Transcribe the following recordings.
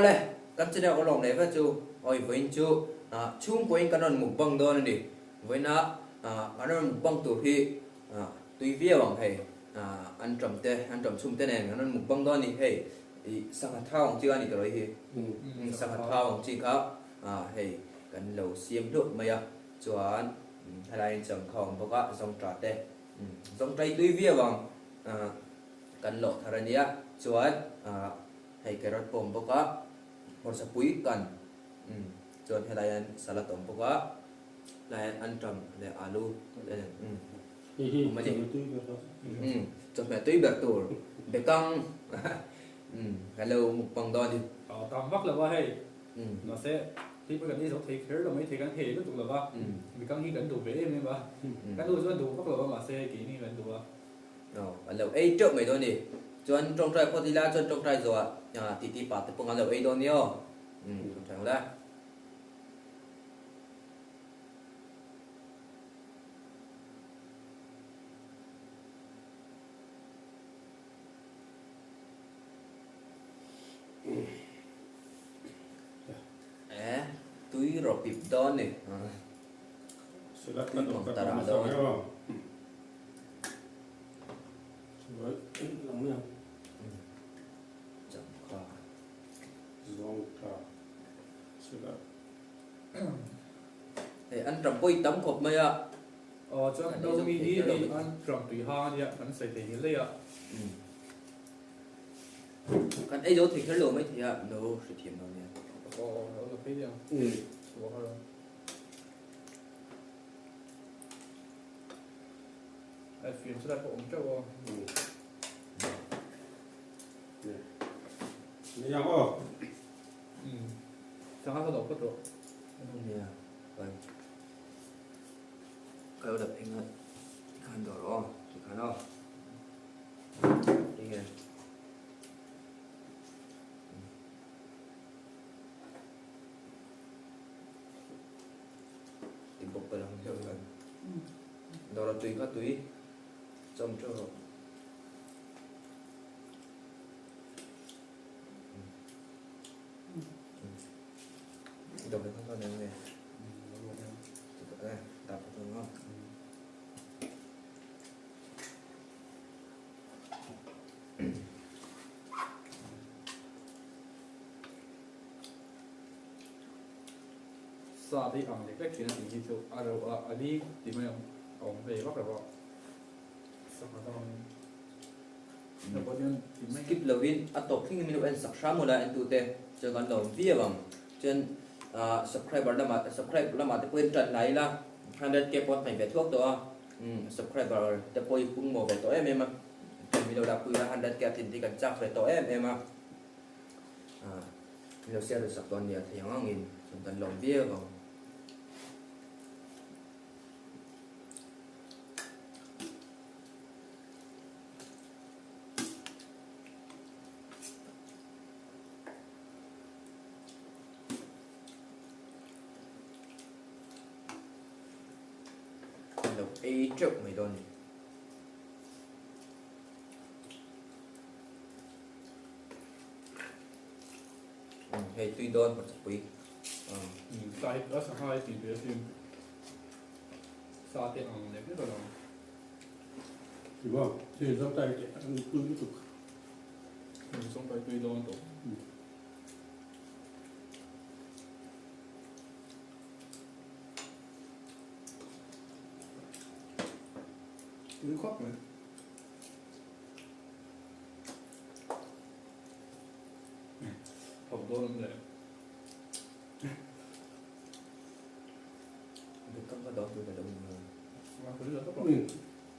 Awle, kan channel ka lawm leh vek chu awi vawiin chu chhungkawiin kan rawn mukbang dawn a ni. Vawiina kan rawn mukbang tur hi tui viau ang hei an ṭam te an ṭam chhum te nen kan rawn mukbang dawn a ni hei ih sangha thau ang chi kha a ni tawh hi sangha thau ang chi kha hei kan lo siam hluah mai a chuan helaiin changkha a awm bawk a zawngṭah te zawngṭah hi tui viau ang. Kan lawh thar a nia, chuan hei carrot pawh a awm bawk a, hmarcha pui kan umm chuan helai hian salad a awm bawk a, helai hian anṭam leh alu te nen umm awm a ni. Umm chawhmeh tui ber tur bekang umm kan lo mukbang dawn a ni. Tam vak lo a hei, mahse thil pawh kan ei zo thei kher lo mai thei kan hei lutuk lo va, bekang hi kan duh ve em em a, kan duh chuan duh vak lo a mahse keini kan duh a. Aw, an lo ei teuh mai dawn a ni. Chuan tawngtai phawt ila chuan tawngtai zawhah titi pa te pawh an lo ei dawn nia aw. Umm, tawngtai ang la. E, tui rawh pip dawn ni. Tui mang ta rah dawn. Hei an ṭam pawi tam khawp mai a. Aw chuan Naomi hi hei an ṭam tui hang a nia kan sawi thei ngil daih a. Kan ei zo thei kher lo mai thei a no hrethiam lo nia. Aw aw lo la phei daih ang. Chhuah har ang. Ai fiam chu lai pawh awm teuh aw. Ni ang aw. Umm. Sangha kha dawh phawt rawh. Nia. Pai. Ka lo dap pheng a. Tikhan dawh rawh aw. Tikhan aw. Tinge. Ti bawk ka lang deuh hian. Dawra tui kha tui chawm teuh rawh. Dawr kha kha neng nge. Dah phawt ang aw. Sa te hi ang lek lek thin a tih hi chu a reuh a, a li ti mai ang a awm ve vak lo a, sangha dang ang in pawh hian ti mai. Skip lovin a tawp thleng in min lo en sak hram ula entute chuan kan lo awm viau ang. Chuan subscriber lamah subscribe lamah te pawhin tan la ila 100k pawh a hnaih ve thuak tawh a, subscriber te pawh hi pungmawh ve tawh em em a, chuan min lo lakpui ula 100k a tlin te hi kan chak ve tawh em em a. Min lo share sak dawn nia thei ang angin chuan kan lawm viau ang. Kan lo ei teuh mai dawn ni. Hei tui dawn hmar chakpui. Sa hi a sangha hi tui ve asin. Sa te ang lek lek alawm. Tih maw? Thil zawng tai teh an tui lutuk. Zawng tai tui dawn tawh. Tui khawp mai. Thawk dawn awm leh. Bukang ka dawn tur ka lo ni maw? Nga kul la tawp ang.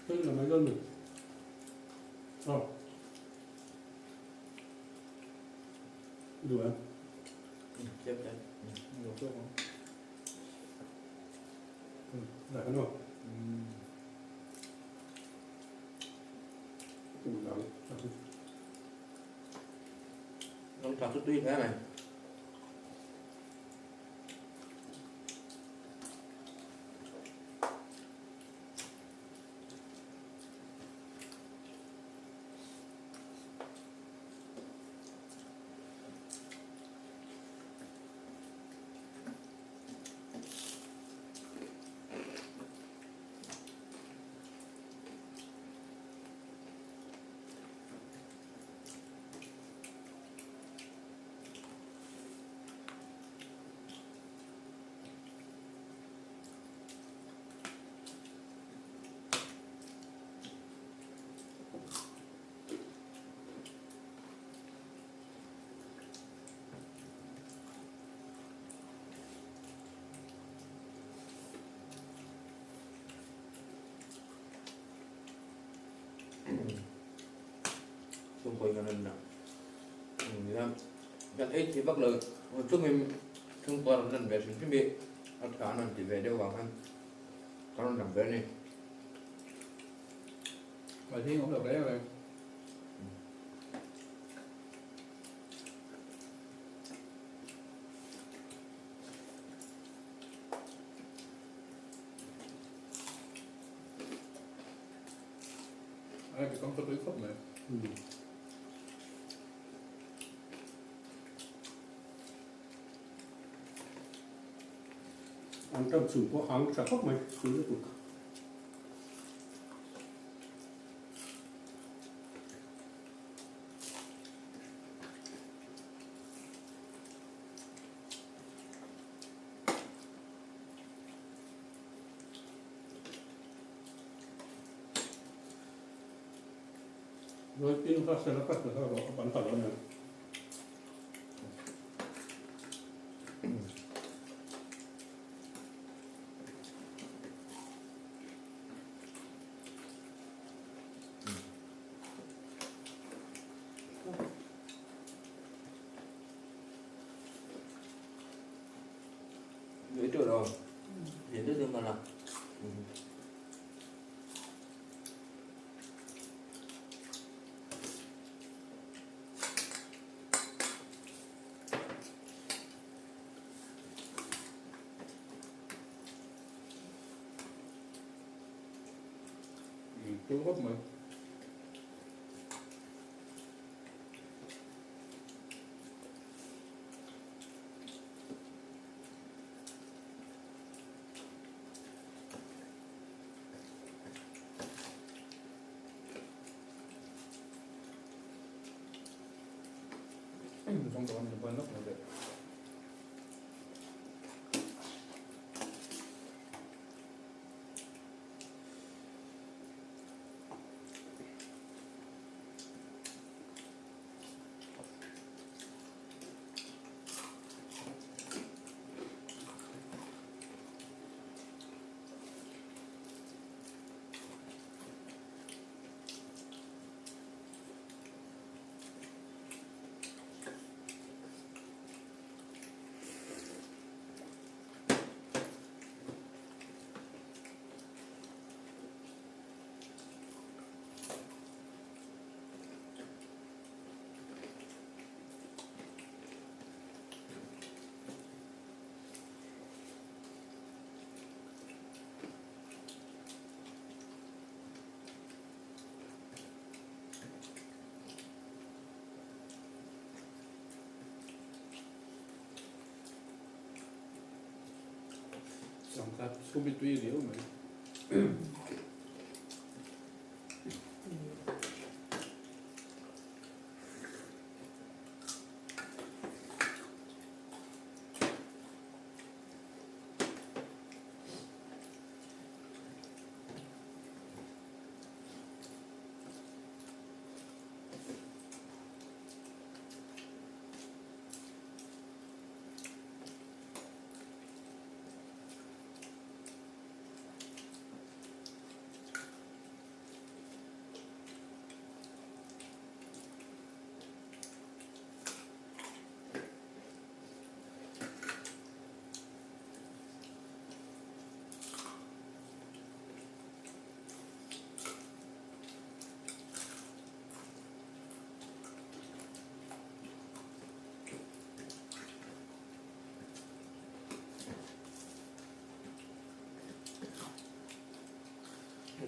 Kul la mai dawn mi. Aw. Duh em? Tlem tlem. Lo tawk ang. Dah kan aw. Nong tha chu tui hle mai. chhungkaw kan rawn nia kan ei thei vak lo chungin chhungkaw rawn lan ve hrim hrim hi a tha an rawn ti ve deuh vang khan kan rawn lang ve a ni. Mahni awm lo reng reng. Ai ka kang tui khawp mai. An tam chhum pawh hang tha khawp mai tui lutuk. Tin kha sela kha sela rawh a ban ta lo a ni. Dễ chưa rồi. Dễ chưa mà là. Tui khawp mai. 이 정도 하면 뭐 넣고 돼. Sangha chhum hi tui riau mai.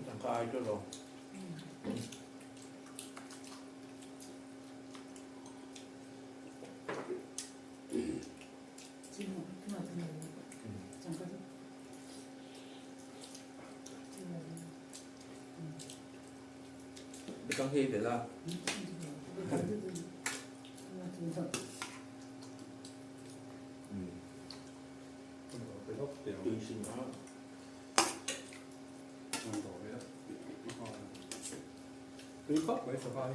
Tangka ai chu rồi. Trong khi phải là tùy sinh nó Tui khawp mai sava hi.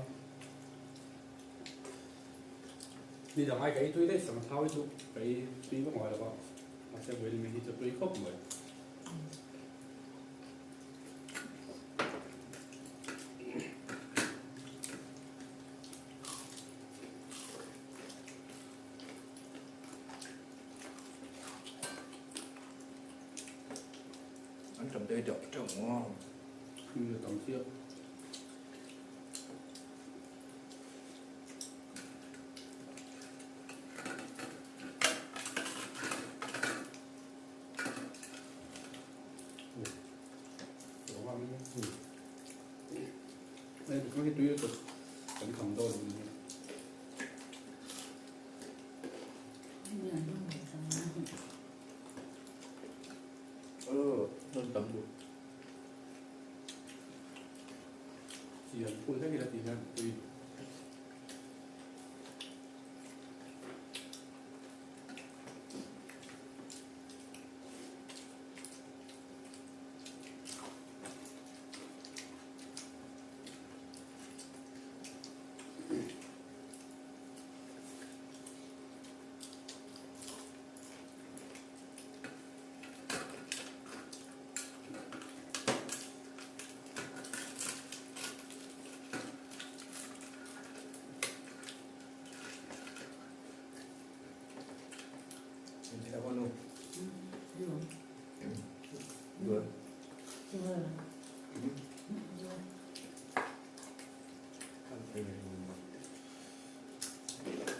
Ni dang ai ka ei tui daih sangha thau hi chu ka ei tui vak ngai lo va, mahse vawiin mi hi chu tui khawp mai. Anṭam te hi teuh teuh maw? Hring a tam chiah.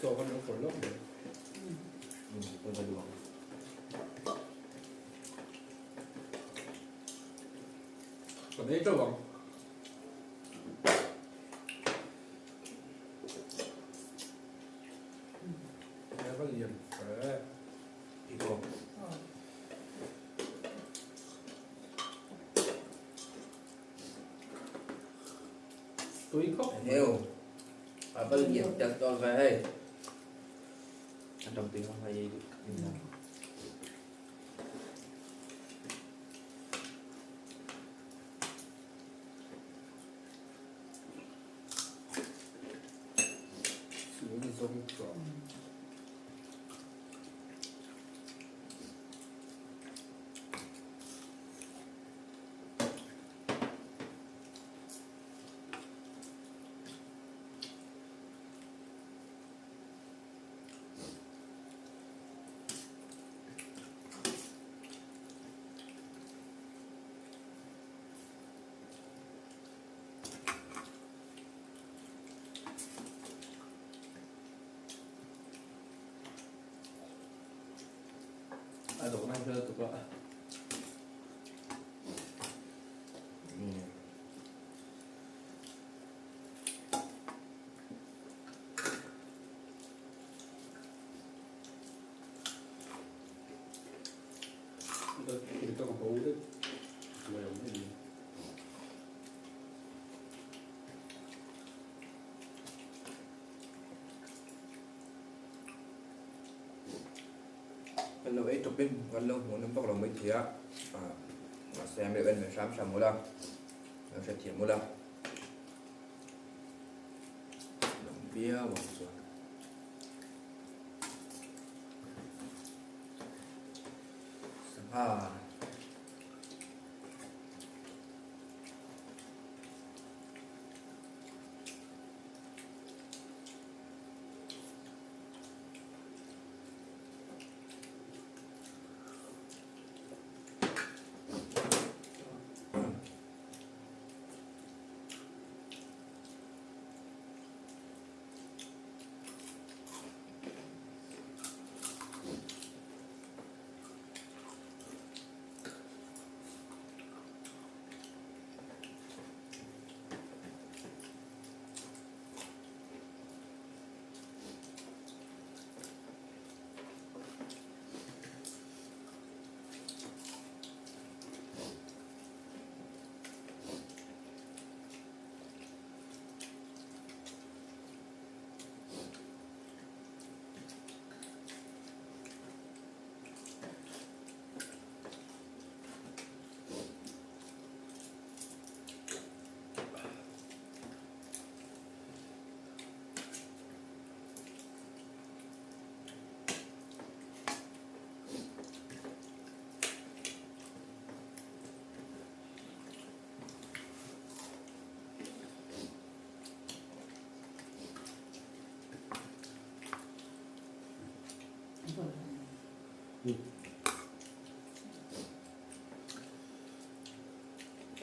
Chaw kan lo kawr lawk mai. Kan ei teuh ang. Tui khawp mai. Heo a va lian tel tawl ve hei. A tam tui hmang hei Suan zawng tawh. A dawhna hi hmel tuk a. Kan lo ei tawpin kan lo hmuh nawm vak lo mai thei a, mahse an en ve hram hram ula, an hrethiam ula. Lawm viau ang chuan. Sangha.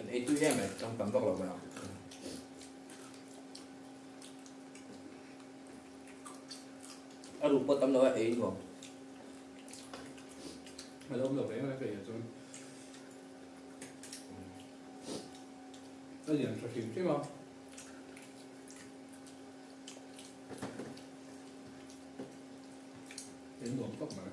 Kan ei tui em mai, tang tam vak lo mai ang. A ruk pawh tam lo a ei nuam. A lo awm lo ve em a ka ei chuan. A lian tha hrim hrim a. Ei nuam khawp mai.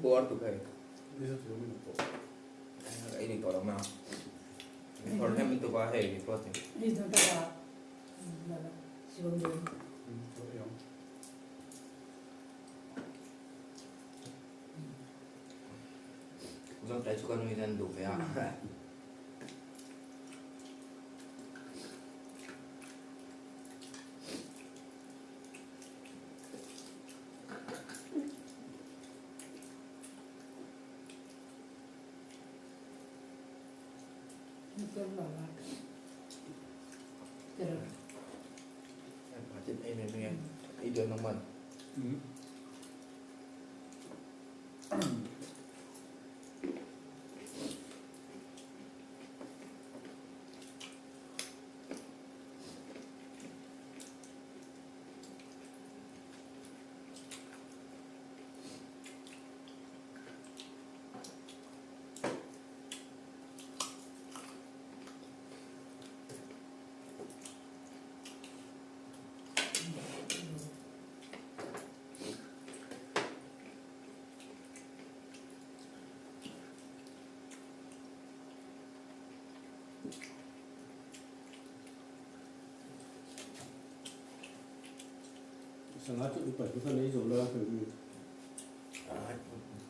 Puar tuk hei. Ei ni tawh lo mai a. Hor hem lutuk a hei ni pawh Zong tlai chu ka nui hian duh ve a. Sangha chu upa chu khan ei zo la hei hi.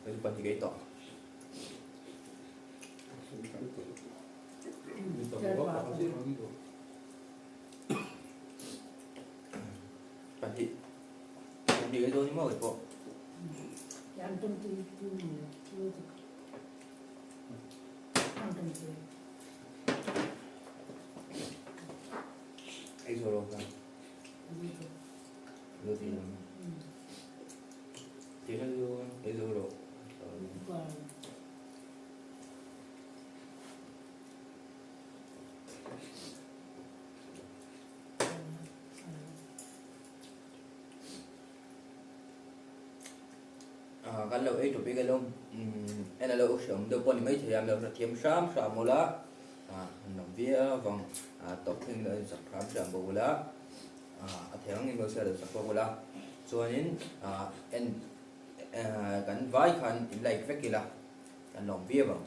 Hei chu pahnih ka ei tawh. Pahnih pahnih ka ei dawn ni maw kei pawh. Ei zo lo kha. Ei zo lo. Kan lo ei topic alo en alo hreawm deuh pawh ni maithei a, lo hrethiam hram hram ula an awm viau vang tawp thleng lo en sak hram hram bawk ula a thei ang in lo share sak bawk ula chuanin en kan vai khan in like vek ila kan lawm viau ang.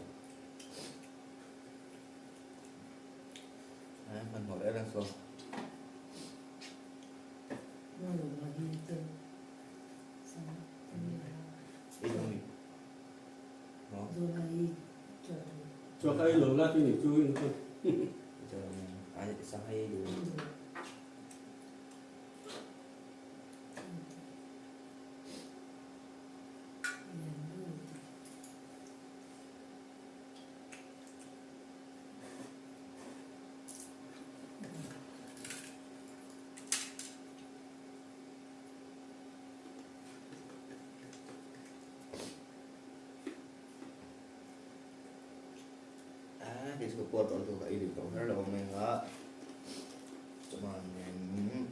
Hmanhmawh leh reng saw. Kei chu ka puar tawh lutuk a, ei lui tawh kher lo ang eng a, chuanin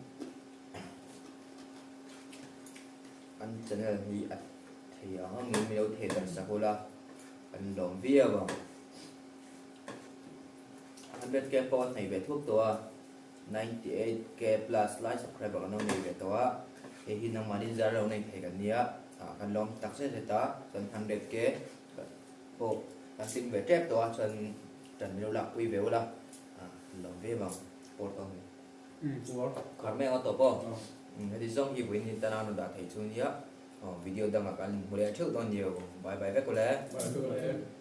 an channel hi a thei ang angin min lo thei dan sak ula kan lawm viau ang. 100k pawh a hnaih ve thup tawh a. 98k plus lai subscriber kan lo nei ve tawh a, hei hi nangmahni zar lo nei thei kan nia, ah kan lawm tak zet zet a, chuan 100k pawh kan tling ve tep tawh a, chuan tan min lo lak pui ve ula, ah kan lawm ve vang pawr tawh ani. Khar mai ang a tawp aw, heti zawng hi vawiin hi tan a rawn dah thei chu nia, video dangah kan hmu leh theuh dawn nia, bye bye vek ule. Bye vek ule.